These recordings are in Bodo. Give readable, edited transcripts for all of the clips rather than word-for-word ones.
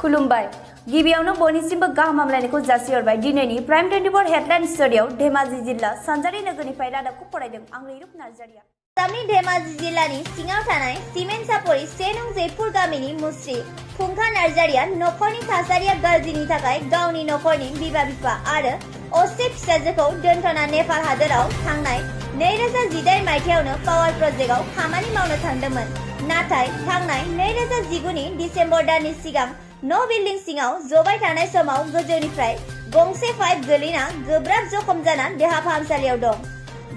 खुलुमबाय गिबियावनो बयनिसिमबो गाहाम हामलायनायखौ जासिहरबाय दिनैनि प्राइम 24 हेडलाइन स्टुडियाव धेमाजि जिल्ला सानजारि नोगोरनिफ्राय रादाबखौ फरायदों आं रैरुप नार्जारिया। आसामनि धेमाजि जिल्लानि सिङाव थानाय सिमेन्ट सापरि 1 नं जयपुर गामिनि मुस्रि फुंखा नार्जारिया नखरनि थासारिया गाज्रिनि थाखाय गावनि नखरनि बिमा-बिफा आरो असे फिसाजोखौ दोनथ'ना नेपाल हादोराव थांनाय 2018 मायथाइयावनो पावार प्रजेक्टआव खामानि मावनो थांदोंमोन। नाथाय थांनाय 2019 नि डिसेम्बर दाननि सिगां न' बिल्डिं सिङाव जबाय थानाय समाव गोजौनिफ्राय गंसे पाइप गोलैना गोब्राब जखम जाना देहा फाहामसालियाव दं।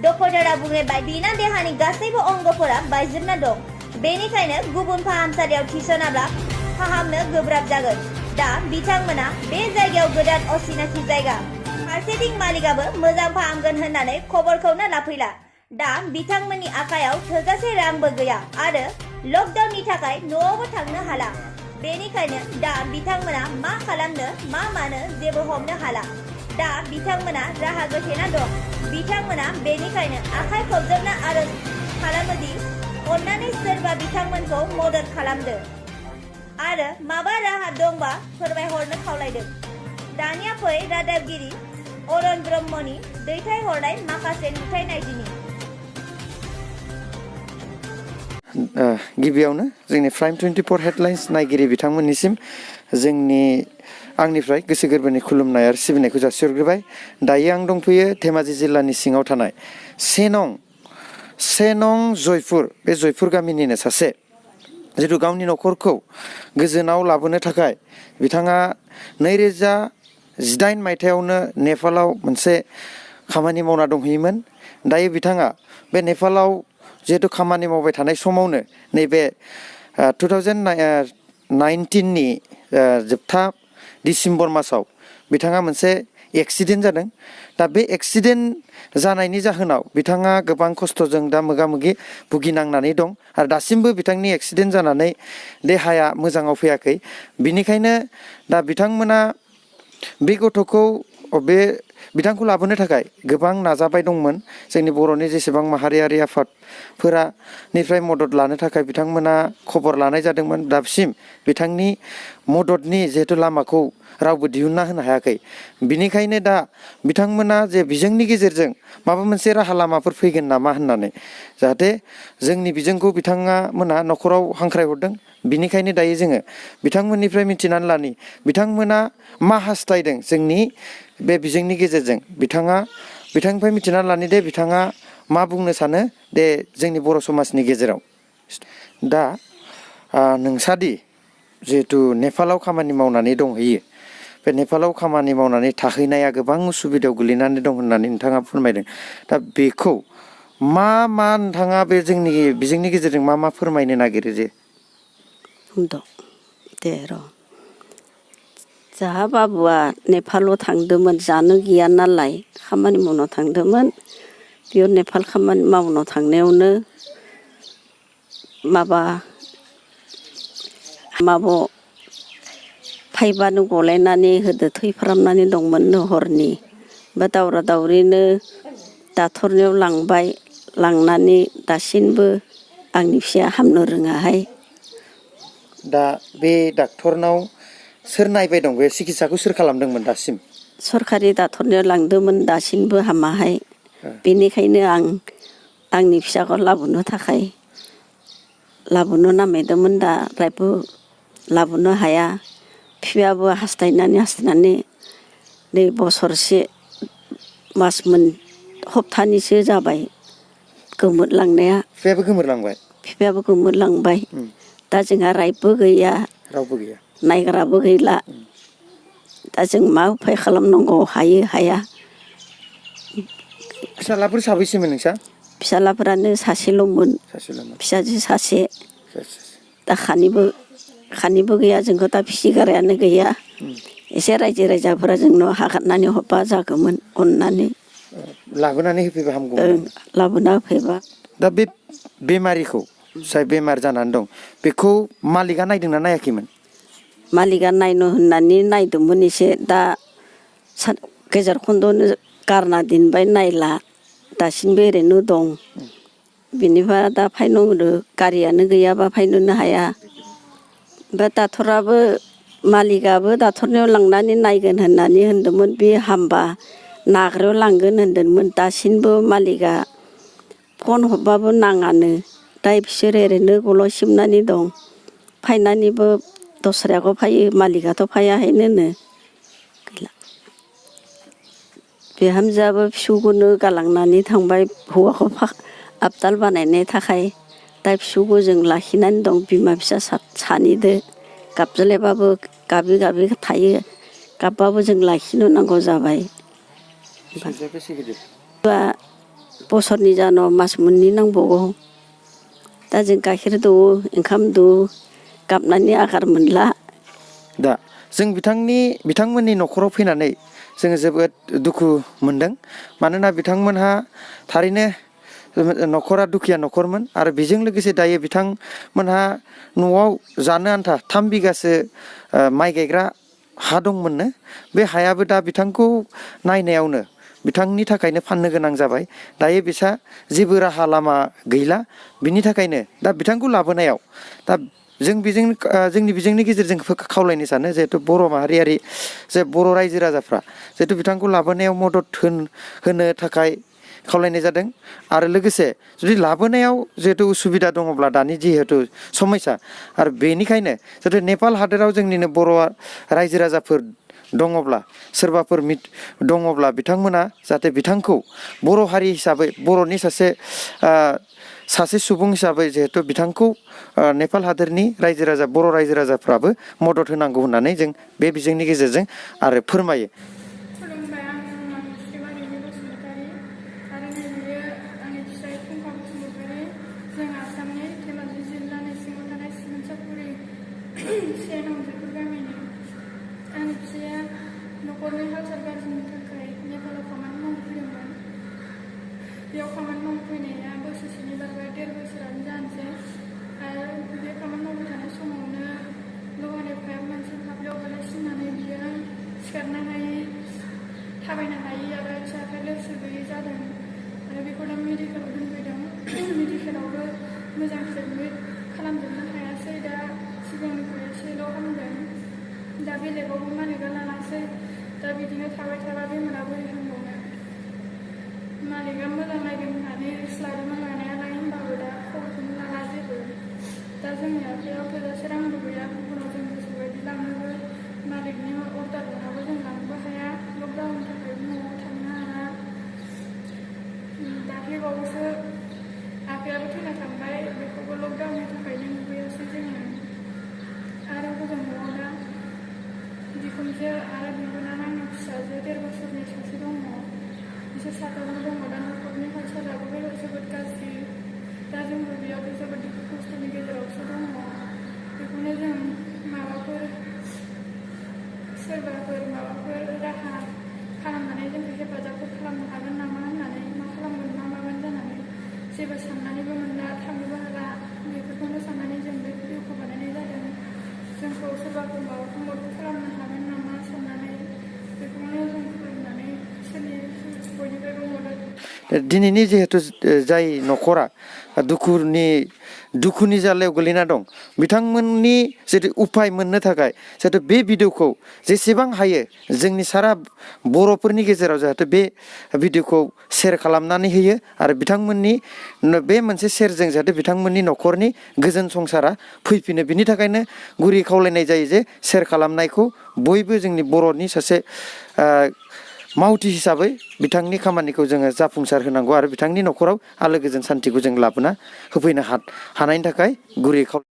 डक्टरा बुंनाय बायदियै देहानि गासैबो अंगफोरा बायजोबना दं। बेनिखायनो गुबुन फाहामसालियाव थिसनाब्ला फाहामनो गोब्राब जागोन। दा बिथांमोना बे जायगायाव गोदान असिनाखि जायगा फारसेथिं मालिकाबो मोजां फाहामगोन होननानै खबरखौनो लाफैला। दा बिथांमोननि आखायाव थोजासे रांबो गैया आरो लकडाउननि थाखाय न'आवबो थांनो हाला। बेनिखायनो दा बिथांमोना मा खालामनो मा मानो जेबो हमनो हाला। दा बिथांमोना राहा गोथेना दं। बिथांमोना बेनिखायनो आखाइ खबजोबना आरज खालामोदि अन्नानै सोरबा बिथांमोनखौ मदद खालामदो आरो माबा राहा दंबा फोरमायहरनो खावलायदों। दानिया फै रादाबगिरि अरन ब्रह्मनि दैथायहरनाय माखासे नुथाय नायदिनि। गिबियावनो जोंनि प्राइम 24 हेडलाइन्स नायगिरि बिथांमोननिसिम आंनिफ्राय गोसो गोरबोनि खुलुमनाय आरो सिबिनायखौ जासिहरग्रोबाय। दायो आं दंफैयो धेमाजि जिल्लानि सिङाव थानाय 1 नं जयपुर बे जयपुर गामिनिनो सासे जिथु गावनि नखरखौ गोजोनाव लाबोनो थाखाय बिथाङा 2018 मायथाइयावनो नेपालाव मोनसे खामानि मावना दंहैयोमोन। दायो बिथाङा बे नेपालाव जिहेतु खामानि मावबाय थानाय समावनो नैबे 2019 नि जोबथा डिसेम्बर मासाव बिथाङा मोनसे एक्सिडेन्ट जादों। दा बे एक्सिडेन्ट जानायनि जाहोनाव बिथाङा गोबां खस्थ'जों दा मोगा-मोगि भुगिनांनानै दं आरो दासिमबो बिथांनि एक्सिडेन्ट जानानै देहाया मोजाङाव फैयाखै। बिनिखायनो दा बिथांमोना बे गथ'खौ बिथांखौ लाबोनो थाखाय गोबां नाजाबाय दंमोन। जोंनि बर'नि जेसेबां माहारियारि आफादनिफ्राय मदद लानो थाखाय बिथांमोना खबर लानाय जादोंमोन। दासिम बिथांनि मददनि जिहेतु लामाखौ रावबो दिहुनना होनो हायाखै। बिनिखायनो दा बिथांमोना जे बिजोंनि गेजेरजों माबा मोनसे राहा लामाफोर फैगोन नामा होननानै जाहाथे जोंनि बिजोंखौ बिथांमोना नखराव हांख्रायहरदों। बिनिखायनो दायो जोङो बिथांमोननिफ्राय मिथिनानै लानि बिथांमोना मा हास्थायदों जोंनि बे बिजोंनि गेजेरजों बिथांनिफ्राय मिथिनानै लानि दे बिथाङा मा बुंनो सानो दे जोंनि बर' समाजनि गेजेराव। दा नोंसादि जिहेतु नेपालाव खामानि मावनानै दंहैयो बे नेपालाव खामानि मावनानै थाहैनाया गोबां उसुबिदायाव गोलैनानै दं होननानै नोंथाङा फोरमायदों। दा बेखौ मा नोंथाङा बे जोंनि बिजोंनि गेजेरजों मा फोरमायनो नागिरो जे दे र' जाहा बाबुआ नेपालाव थांदोंमोन जानो गैया नालाय खामानि मावनो थांदोंमोन। बेयाव नेपाल खामानि मावनो थांनायावनो फाइबानो गलायनानै होदो थैफ्रामनानै दंमोन हरनि। ओमफ्राय दावरा दावरिनो डाक्टरनियाव लांनानै दासिमबो आंनि फिसाया हामनो रोङाहाय। दा बे डाक्टरनाव सोर नायबाय दं? बे सिकित्साखौ सोर खालामदोंमोन दासिम? सरखारि डाक्टरनियाव लांदोंमोन दासिमबो हामाहाय। बेनिखायनो आंनि फिसाखौ लाबोनो नामायदोंमोन। दा रावबो लाबोनो हाया। फिसायाबो हास्थायनानै नै बोसोरसे हप्तानैसो जाबाय गोमोरलांनाया। फिसायाबो गोमोरलांबाय। दा जोंहा रावबो गैया नायग्राबो गैला। दा जों मा उफाय खालामनांगौ हायो हाया। फिसालाफोर साबैसेमोन नोंसा? फिसालाफोरानो सासेल'मोन। फिसाजो सासे। दा खानिबो गैया। जोंखौ दा फिसिग्रायानो गैया। एसे रायजो राजाफोरा जोंनाव हगारनानै हरबा जागौमोन अननानै। लाबोनानै होफैबा हामगौमोन। लाबोना होफैबा। दा बे बेमारिखौ जाय बेमार जानानै दं बेखौ मालिकआ नायदोंना नायाखैमोन? मालिकआ नायनो होननानै नायदोंमोन एसे। दा गेजेर खन्द'नो गारना दोनबाय नायला। दासिमबो ओरैनो दं। बिनिफ्राय दा फायनो गारियानो गैयाबा फायनोनो हाया। ओमफ्राय डाक्टराबो मालिकआबो डाक्टरनियाव लांनानै नायगोन होननानै होनदोंमोन बे हामबा नाग्रायाव लांगोन होनदोंमोन दासिमबो मालिकआ फन हरबाबो नाङानो दा बिसोर ओरैनो गल' सिबनानै दं फायनानैबो दस्रायाव फायो मालिकआथ' फायाखैनो गैला बिहामजोआबो फिसौखौनो गालांनानै थांबाय हौवाखौ आबदाल बानायनो थाखाय दा फिसौखौ जों लाखिनानै दं बिमा फिसा सानैदो गाबज्लायबाबो गाबै गाबै थायो गाबबाबो जों लाखिनो नांगौ जाबाय दा बोसोरनि जानो मास मोननै नांबावगौ दा जों गाइखेर दौओ ओंखाम दौओ गाबनानै आगार मोनला दा जों बिथांमोननि न'खराव फैनानै जोङो जोबोद दुखु मोनदों मानोना बिथांमोनहा थारैनो न'खरा दुखिया न'खरमोन आरो बेजों लोगोसे दायो बिथांमोनहा न'आव जानो आन्था 3 बिगासो माइ गायग्रा हा दंमोननो बे हायाबो दा बिथांखौ नायनायावनो बिथांनि थाखायनो फाननो गोनां जाबाय दायो बिसा जेबो राहा लामा गैला बिनि थाखायनो दा बिथांखौ लाबोनायाव दा जोंनि बिजोंनि गेजेरजों खावलायनो सानो जिहेथु बर' माहारियारि जे बर' रायजो राजाफ्रा जिहेतु बिथांखौ लाबोनायाव मदद होनो थाखाय खावलायनाय जादों आरो लोगोसे जुदि लाबोनायाव जिहेतु उसुबिदा दङब्ला दानि जिहेतु समयसा आरो बेनिखायनो जिहेतु नेपाल हादोराव जोंनिनो बर' रायजो राजाफोर दङब्ला सोरबाफोर दङब्ला बिथांमोना जाहाथे बिथांखौ बर' हारि हिसाबै बर'नि सासे सुबुं हिसाबै जिहेतु बिथांखौ नेपाल हादोरनि बर' रायजो राजाफ्राबो मदद होनांगौ होननानै जों बे बिजोंनि गेजेरजों आरो फोरमायो खुलुमबाय आं मुस्रिबारिनि बसुमतारी आरो नैबेयो आंनि फिसाय फुंखा बसुमतारी जों आसामनि धेमाजि जिल्लानि सिङाव थानाय सिमेन्सापुरि से नंजोर गामिनि आंनि फिसाया न'खरनि हाल साल गाज्रिनि थाखाय नेपालाव खामानि मावनो फैदोंमोन बेयाव खामानि मावनो फैनाया बोसोरसेनि बारबाय 1.5 बोसोरानो जानोसै आरो बे खामानि मावबाय थानाय समावनो लगायनाय मोनसे फाफ्लियाव गोलैसिननानै बियो सिखारनो हायै थाबायनो हायै आरो आथिं आखाइ लोरसो गैयै जादों आरो बेखौ दा मेडिकेलाव दोनफैदों मेडिकेलावबो मोजां ट्रिटमेन्ट खालामजोबनो हायासै दा सिगांनिफ्राय एसेल' हामदों दा बेलेगावबो मालिकआ लानासै दा बिदिनो थाबाय थाबा बेमारा बोरै हामबावनो मालिकआ मोजां नायगोन होननानै रिक्स लादोंमोन लानायालाय होनबाबो दा खबरखौनो लाला जेबो दा जोंनि आखायाव थोजासे रांबो गैया गुबुनाव जों गोसोबायदि लांनोबो मालिकनि अर्डार मोनाबो जों लांनोबो हाया लकडाउननि थाखाय न'आव थांनो हाला दाख्लैबावैसो आफायाबो थैना थांबाय बेखौबो लकडाउननि थाखायनो नुबोयासै जोङो आरो हजों न'आव दा बिखुनजो आरो बिबोनां आंनि फिसाजो 1.5 बोसोरनि सासे दङ बिसोर साथामबो दङ दा न'खरनि हाल सालाबो जोबोद गाज्रि दा जोंबो बेयाव जोबोद दुखु खस्थ'नि गेजेरावसो दङ बेखौनो जों सोरबाफोर माबाफोर राहा खालामनानै जोंखौ हेफाजाबफोर खालामनो हागोन नामा होननानै मा खालामगोन मा मागोन जानानै जेबो साननानैबो मोनला थांनोबो हाला बेफोरखौनो साननानै जों बे भिडिअखौ बानायनाय जादों जोंखौ सोरबाफोर माबाफोर मदद खालामनो हागोन नामा साननानै बेखौनो जों खुलुमनानै बयनिफ्रायबो मदद दिनैनि जिहेतु जाय न'खरा दुखुनि जालायाव गोलैना दं बिथांमोननि जितु उपाय मोननो थाखाय जिहेतु बे भिडिअखौ जेसेबां हायो जोंनि सारा बर'फोरनि गेजेराव जाहाथे बे भिडिअखौ शेयार खालामनानै होयो आरो बिथांमोननि बे मोनसे शेयारजों जाहाथे बिथांमोननि न'खरनि गोजोन संसारा फैफिनो बिनि थाखायनो गुरै खावलायनाय जायो जे शेयार खालामनायखौ बयबो जोंनि बर'नि सासे मावथि हिसाबै बिथांनि खामानिखौ जोङो जाफुंसार होनांगौ आरो बिथांनि न'खराव आलो गोजोन सान्थिखौ जों लाबोना होफैनो हानायनि थाखाय गुरै खावलायनाय